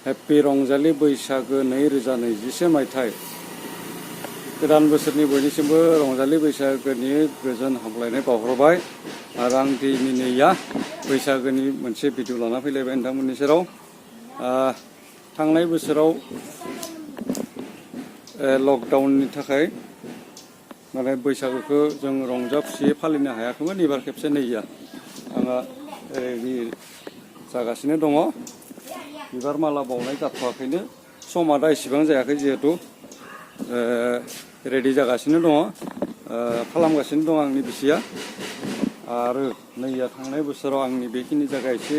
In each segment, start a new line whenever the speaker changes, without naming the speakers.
Happy रंजालि बैसागो 2021 मायथाइ गोदान बोसोरनि बयनिसिमबो रंजालि बैसागोनि गोजोन हामलायनाय बावहरबाय आरो आं दिनैनिया बैसागोनि मोनसे भिडिअ लाना फैलायबाय नोंथांमोननि सेराव थांनाय बोसोराव लकडाउननि थाखाय माने बैसागोखौ जों रंजा खुसियै फालिनो हायाखैमोन एबार खेबसे नैया आंहा जागासिनो दङ बिबार माला बावनाय जाथ'वाखैनो समा दा इसेबां जायाखै जिहेतु रेडि जागासिनो दङ खालामगासिनो दं आंनि बिसिया आरो नैया थांनाय बोसोराव आंनि बेखिनि जायगा एसे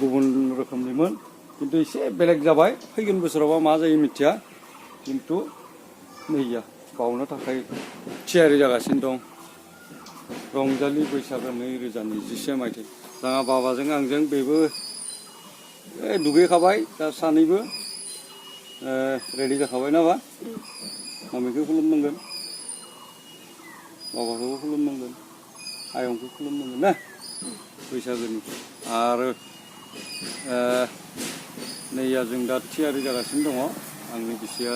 गुबुन रोखोमनिमोन किन्तु एसे बेलेग जाबाय फैगोन बोसोरावबा मा जायो मिथिया किन्तु नैया बावनो थाखाय थियारि जागासिनो दं रंजालि बैसागो 2021 मायथाइ जोंहा बाबाजों आंजों बेबो दुगैखाबाय दा सानैबो रेडि जाखाबाय नामा मम्मीखौ खुलुमनांगोन बाबाखौबो खुलुमनांगोन आयंखौ खुलुमनांगोन ना बैसागोनि आरो नैया जों दा थियारि जागासिनो दङ आंनि बिसिया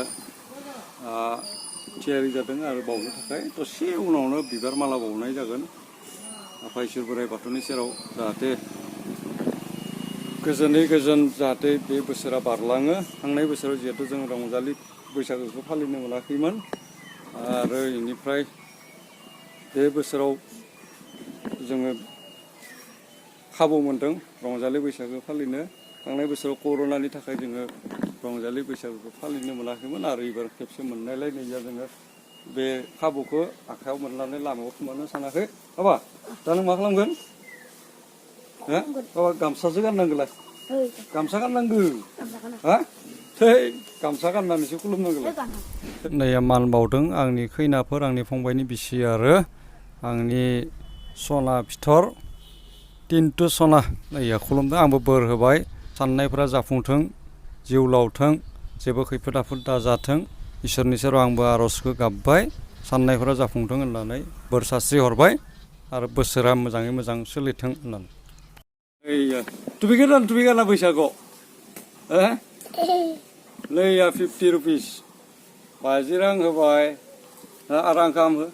थियारि जादों आरो बावनो थाखाय दसे उनावनो बिबार माला बावनाय जागोन आफा इसोर बोराइ बाथौनि सेराव जाहाथे गोजोनै गोजोन जाहाथे बे बोसोरा बारलाङो थांनाय बोसोराव जिहेतु जों रंजालि बैसागोखौ फालिनो मोनाखैमोन आरो बेनिफ्राय बे बोसोराव जोङो खाबु मोनदों रंजालि बैसागो फालिनो थांनाय बोसोराव कर'नानि थाखाय जोङो रंजालि बैसागोखौ फालिनो मोनाखैमोन आरो एबार खेबसे मोननायलाय नैया जोङो बे खाबुखौ आखायाव मोननानै लामायाव खोमानो सानाखै बाबा दा नों मा खालामगोन बाबा गामसासो गाननांगौलाय गामसा गाननांगौ हा थै गामसा गाननानैसो खुलुमनांगौलाय नैया मान बावदों आंनि खैनाफोर आंनि फंबायनि बिसि आरो आंनि सना फिथर तिनटु सना नैया खुलुमदों आंबो बोर होबाय साननायफोरा जाफुंथों जिउ लावथों जेबो खैफोद आफोद दाजाथों इसोरनि सेराव आंबो आर'जखौ गाबबाय साननायफोरा जाफुंथों होननानै बोर सास्रि हरबाय आरो बोसोरा मोजाङै मोजां सोलिथों होननानै टुपि गाना बैसागुआव नैया 50 रुपिस 50 रां होबाय आरो आं खालामो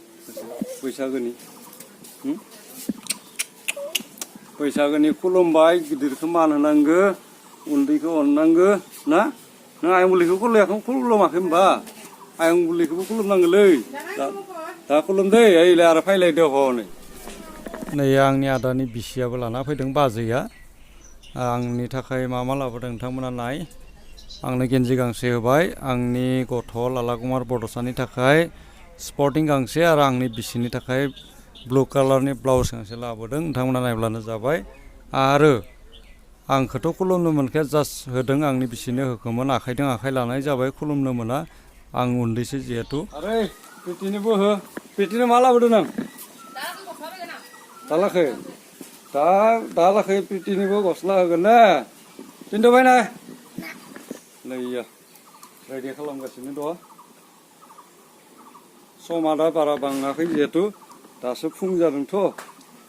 बैसागोनि खुलुमबाय गिदिरखौ मान होनांगो उन्दैखौ अननांगो ना नों आयं बुलिखौ खुलुमाखै होनबा आयं बुलिखौबो खुलुमनांगोलै दा खुलुमदे ओइलाय आरो फायलायदो हनै नै आंनि आदानि बिसियाबो लाना फैदों बाजैया आंनि थाखाय मा लाबोदों नोंथांमोना नाय आंनो गेन्जि गांसे होबाय आंनि गथ' लाला कुमार बड'सानि थाखाय स्पर्टिं गांसे आरो आंनि बिसिनि थाखाय ब्लु कालारनि ब्लाउस गांसे लाबोदों नोंथांमोना नायब्लानो जाबाय आरो आंखौथ' खुलुमनो मोनखाया जास्ट होदों आंनि बिसिनो होखोमोन आखाइजों आखाइ लानाय जाबाय खुलुमनो मोना आं उन्दैसो जिहेतु आरे पेटिनोबो हो पेटिनो मा लाबोदों नों दालाखै पेटिनोबो गस्ला होगोन ना पिन्थ'बाय ना नैया रेडि खालामगासिनो दं समा दा बारा बाङाखै जिहेतु दासो फुं जादोंथ'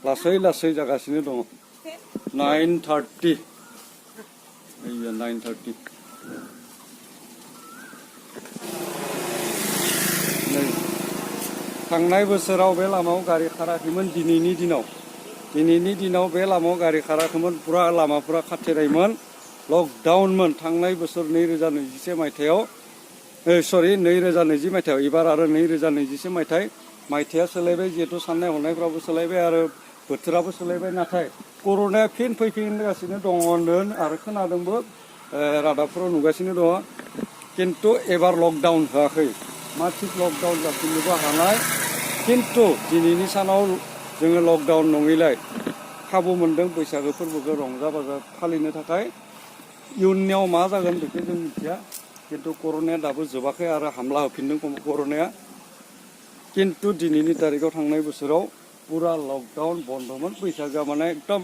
लासै जागासिनो दङ 9:30 9:30 थांनाय बोसोराव बे लामायाव गारि खाराखैमोन दिनैनि दिनाव बे लामायाव गारि खाराखैमोन फुरा लामाफोरा खाथेनायमोन लकडाउनमोन थांनाय बोसोर 2021 मायथाइयाव 2020 मायथाइयाव एबार आरो 2021 मायथाइया सोलायबाय जिहेतु साननाय हनायफ्राबो सोलायबाय आरो बोथोराबो सोलायबाय नाथाय कर'नाया फिन फैफिनगासिनो दङ आरो खोनादोंबो रादाबफोराव नुगासिनो दङ किन्तु एबार लकडाउन होआखै मा थिग लकडाउन जाफिननोबो हानाय किन्तु दिनैनि सानाव जोङो लकडाउन नङैलाय खाबु मोनदों बैसागो फोरबोखौ रंजा बाजा फालिनो थाखाय इयुनाव मा जागोन बेखौ जों मिथिया किन्तु कर'नाया दाबो जोबाखै आरो हामला होफिनदों कर'नाया किन्तु दिनैनि तारिखाव थांनाय बोसोराव पुरा लकडाउन बन्दमोन बैसागोआ माने एकदम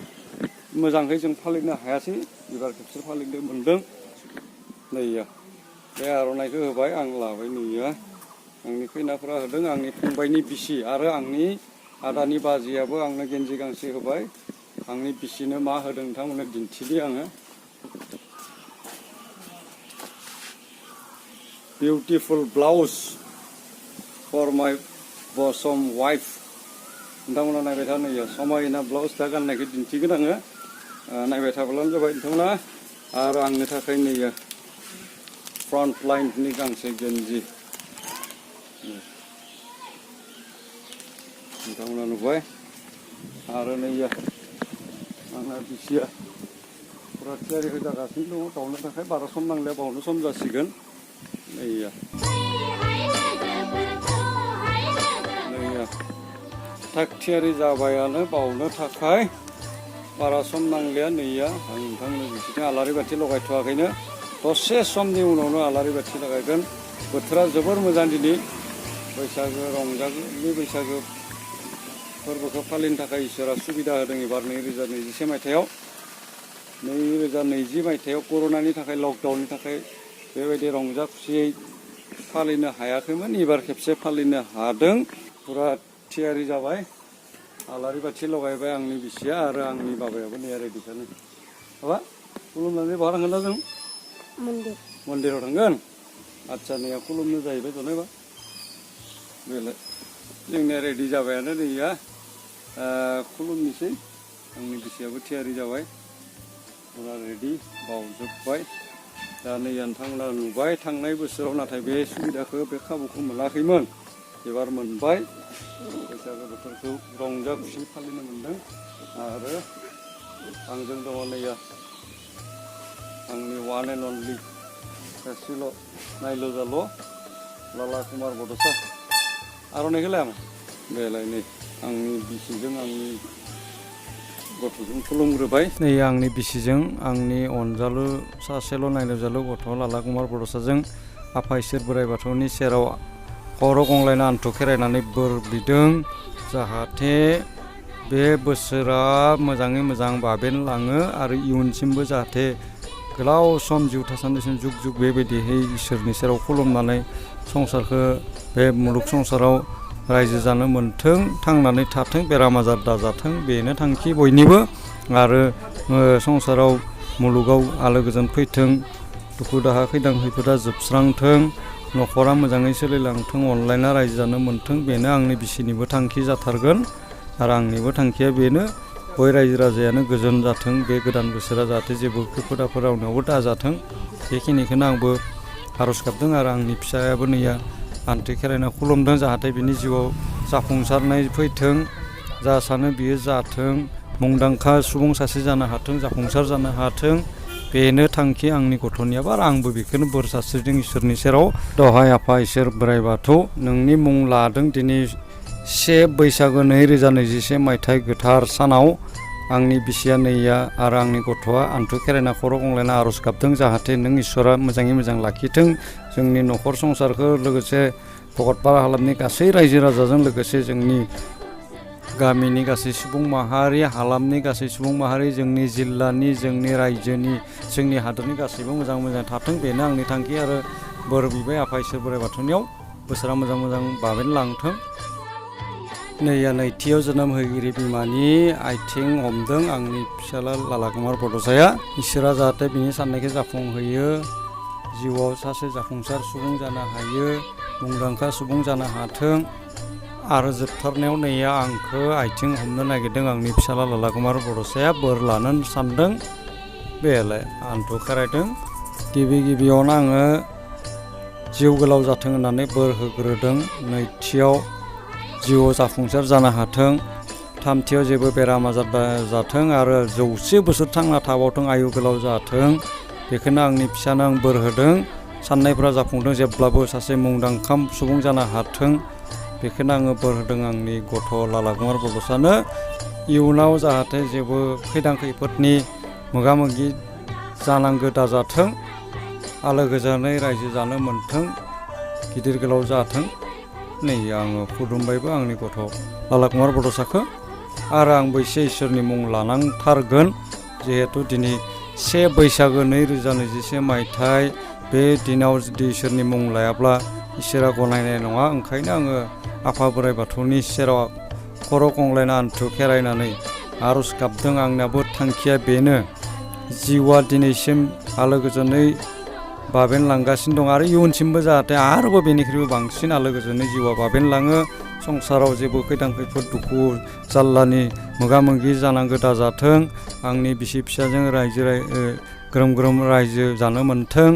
मोजाङै जों फालिनो हायासै एबार खेबसे फालिनो मोनदों नैया बे आर'नाइखौ होबाय आं लाबाय नैया आंनि खैनाफोरा होदों आंनि फंबायनि बिसि आरो आंनि आदानि बाजैयाबो आंनो गेन्जि गांसे होबाय आंनि बिसिनो मा होदों नोंथांमोननो दिन्थिनि आङो beautiful blouse for my bosom wife. नोंथांमोना नायबाय था नैयो समायना ब्लाउस दा गाननायखौ दिन्थिगोन आङो नायबाय थाब्लानो जाबाय नोंथांमोना आरो आंनि थाखाय नैयो फ्रन्ट लाइननि गांसे गेन्जि नोंथांमोना नुबाय आरो नैयो आंना बिसिया फुरा थियारि जागासिनो दङ बावनो थाखाय बारा सम नांलिया बावनो सम जासिगोन नैयो थाग थियारि जाबायानो बावनो थाखाय बारा सम नांलिया नैया आं नोंथांनो बिसिथिं आलारि बाथि लगायथ'वाखैनो दसे समनि उनावनो आलारि बाथि लगायगोन बोथोरा जोबोर मोजां दिनै बैसागो रंजालि बैसागो फोरबोखौ फालिनो थाखाय इसोरा सुबिदा होदों एबार 2021 मायथाइयाव 2020 मायथाइयाव कर'नानि थाखाय लकडाउननि थाखाय बेबायदि रंजा खुसियै फालिनो हायाखैमोन एबार खेबसे फालिनो हादों फुरा थियारि जाबाय आलारि बाथि लगायबाय आंनि बिसिया आरो आंनि बाबायाबो नै रेडिखानो हाबा खुलुमनानै बहा थांगोन दा जों मन्दिराव थांगोन आदसा नैया खुलुमनो जाहैबाय जनायबा बेलाय जोंनिया रेडि जाबायानो नैया खुलुमनोसै आंनि बिसियाबो थियारि जाबाय फुरा रेडि बावजोब्बाय दा नैया नोंथांमोना नुबाय थांनाय बोसोराव नाथाय बे सुबिदाखौ बे खाबुखौ मोनाखैमोन एबार मोनबाय बैसागो बोथोरखौ रंजा खुसि फालिनो मोन्दों आरो आंजों दङ नैया आंनि वान एन्ड अनलि सासेल' नायल' जाल' लाला कुमार बड'सा आर'नाइखौ लायामोन बेलाय नै आंनि बिसिजों आंनि गथ'जों खुलुमग्रोबाय नै आंनि बिसिजों आंनि अनजालु सासेल' नायल' जाल' गथ' लाला कुमार बड'साजों आफा इसोर बोराइ बाथौनि सेराव खर' गंलायना आन्थु खेरायनानै बोर बिदों जाहाथे बे बोसोरा मोजाङै मोजां बाबेनलाङो आरो इयुनसिमबो जाहाथे गोलाव सम जिउ थासान्दिसिम जुग जुग बेबायदिहै इसोरनि सेराव खुलुमनानै संसारखौ बे मुलुग संसाराव रायजो जानो मोन्थों थांनानै थाथों बेराम आजार दाजाथों बेनो थांखि बयनिबो आरो संसाराव मुलुगाव आलो गोजोन फैथों दुखु दाहा खैदां खैफोदा जोबस्रांथों न'खरा मोजाङै सोलिलांथों अनलायना रायजो जानो मोन्थों बेनो आंनि बिसिनिबो थांखि जाथारगोन आरो आंनिबो थांखिया बेनो बय रायजो राजायानो गोजोन जाथों बे गोदान बोसोरा जाहाथे जेबो खैफोद आफोद रावनावबो दाजाथों बेखिनिखौनो आंबो आर'ज गाबदों आरो आंनि फिसायाबो नैया आन्थु खेरायना खुलुमदों जाहाथे बिनि जिउआव जाफुंसारनाय फैथों जा सानो बियो जाथों मुंदांखा सुबुं सासे जानो हाथों जाफुंसार जानो हाथों बेनो थांखि आंनि गथ'नियाबो आरो आंबो बेखौनो बोर सास्रिदों इसोरनि सेराव दहाय आफा इसोर बोराइ बाथौ नोंनि मुं लादों दिनै 1 बैसागो 2021 मायथाइ गोथार सानाव आंनि बिसिया नैया आरो आंनि गथ'आ आन्थु खेरायना खर' गंलायना आर'ज गाबदों जाहाथे नों इसोरा मोजाङै मोजां लाखिथों जोंनि न'खर संसारखौ लोगोसे भगतपारा हालामनि गासै रायजो राजाजों लोगोसे जोंनि गामिनि गासै सुबुं माहारि हालामनि गासै सुबुं माहारि जोंनि जिल्लानि जोंनि रायजोनि जोंनि हादरनि गासैबो मोजां मोजां थाथों बेनो आंनि थांखि आरो बोर बिबाय आफा इसोर बोराइ बाथौनियाव बोसोरा मोजां मोजां बाबेनलांथों नैया नैथियाव जोनोम होगिरि बिमानि आथिं हमदों आंनि फिसाला लाला कुमार बड'साया इसोरा जाहाथे बिनि साननायखौ जाफुंहोयो जिउआव सासे जाफुंसार सुबुं जानो हायो मुंदांखा सुबुं जानो हाथों आरो जोबथारनायाव नैया आंखौ आथिं हमनो नागिरदों आंनि फिसाला लाला कुमार बड'साया बोर लानो सानदों बेलाय आन्थु खेरायदों गिबियावनो आङो जिउ गोलाव जाथों होननानै बोर होग्रोदों नैथियाव जिउआव जाफुंसार जानो हाथों थामथियाव जेबो बेराम आजार जाथों आरो 100 बोसोर थांना थाबावथों आयु गोलाव जाथों बेखौनो आंनि फिसानो आं बोर होदों साननायफ्रा जाफुंदों जेब्लाबो सासे मुंदांखा सुबुं जानो हाथों बेखौनो आङो बोर होदों आंनि गथ' लाला कुमार बड'सानो इयुनाव जाहाथे जेबो खैदां खैफोदनि मोगा मोगि जानांगौ दाजाथों आलो गोजोनै रायजो जानो मोन्थों गिदिर गोलाव जाथों नै आङो खुलुमबायबो आंनि गथ' लाला कुमार बड'साखौ आरो आंबो एसे इसोरनि मुं लानांथारगोन जिहेथु दिनै 1 बैसागो 2021 मायथाइ बे दिनाव जुदि इसोरनि मुं लायाब्ला इसोरा गनायनाय नङा ओंखायनो आङो आफा बोराइ बाथौनि सेराव खर' गंलायना आन्थु खेरायनानै आर'ज गाबदों आंनाबो थांखिया बेनो जिउआ दिनैसिम आलो गोजोनै बाबेनलांगासिनो दं आरो इयुनसिमबो जाहाथे आरोबाव बेनिख्रुइबो बांसिन आलो गोजोनै जिउआ बाबेनलाङो संसाराव जेबो खैदां खैफोद दुखु जाल्लानि मोगा मोगि जानांगौ दाजाथों आंनि बिसि फिसाजों ग्रोम ग्रोम रायजो जानो मोन्थों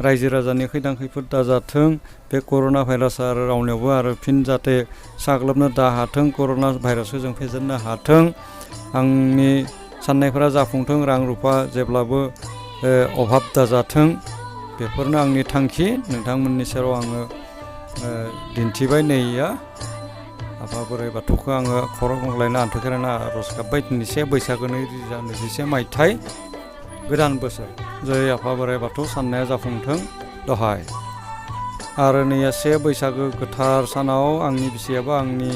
रायजो राजानि खैदां खैफोद दाजाथों बे कर'ना भाइरासआ आरो रावनियावबो आरो फिन जाहाथे साग्लोबनो दा हाथों कर'ना भाइरासखौ जों फेजेननो हाथों आंनि साननायफोरा जाफुंथों रां रुफा जेब्लाबो अभाब दाजाथों बेफोरनो आंनि थांखि नोंथांमोननि सेराव आङो दिन्थिबाय नैया आफा बोराइ बाथौखौ आङो खर' गंग्लायना आन्थु खेरायना आर'ज गाबबाय दिनैसे बैसागो 2021 मायथाइ गोदान बोसोर जै आफा बोराइ बाथौ साननाया जाफुंथों दहाय आरो नैया 1 बैसागो गोथार सानाव आंनि बिसियाबो आंनि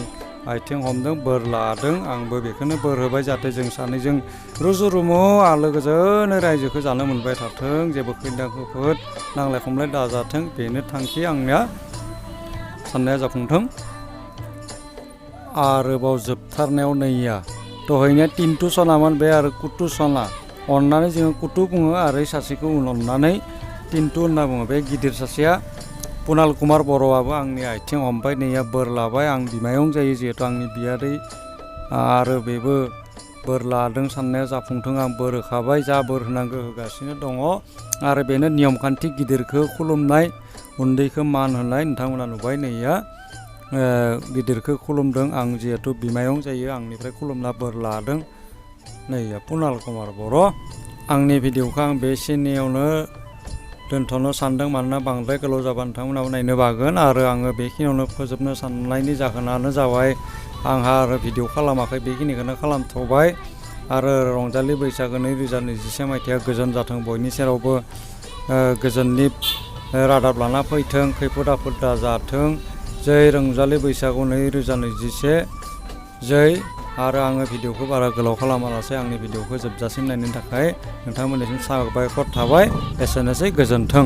आथिं हमदों बोर लादों आंबो बेखौनो बोर होबाय जाहाथे जों सानैजों रुजु रुमु आलो गोजोनै रायजोखौ जानो मोनबाय थाथों जेबो खैदां खैफोद नांलाय खमलाय दाजाथों बेनो थांखि आंनिया साननाया जाफुंथों आरोबाव जोबथारनायाव नैया दहायनिया तिनटु सनामोन बे आरो कुटु सना अननानै जोङो कुटु बुङो आरो सासेखौ अननानै तिनटु होनना बुङो बे गिदिर सासेया पुनाल कुमार बर'आबो आंनि आथिं हमबाय नैया बोर लाबाय आं बिमायं जायो जिहेतु आंनि बियादै आरो बेबो बोर लादों साननाया जाफुंथों आं बोर होखाबाय जा बोर होनांगौ होगासिनो दङ आरो बेनो नियम खान्थि गिदिरखौ खुलुमनाय उन्दैखौ मान होनाय नोंथांमोना नुबाय नैया गिदिरखौ खुलुमदों आं जिहेतु बिमायं जायो आंनिफ्राय खुलुमना बोर लादों नैया पुनाल कुमार बर' आंनि भिडिअखौ आं बेखिनियावनो दोनथ'नो सानदों मानोना बांद्राय गोलाव जाबा नोंथांमोनाबो नायनो बागोन आरो आङो बेखिनियावनो फोजोबनो साननायनि जाहोनानो जाबाय आंहा आरो भिडिअ खालामाखै बेखिनिखौनो खालामथ'बाय आरो रंजालि बैसागो 2021 मायथाइया गोजोन जाथों बयनि सेरावबो गोजोननि रादाब लाना फैथों खैफोद आफोद दाजाथों जै रंजालि बैसागु 2021 जै आरो आङो भिडिअखौ बारा गोलाव खालामालासे आंनि भिडिअखौ जोबजासिम नायनो थाखाय नोंथांमोननिसिम साबायखर थाबाय एसेनोसै गोजोन्थों।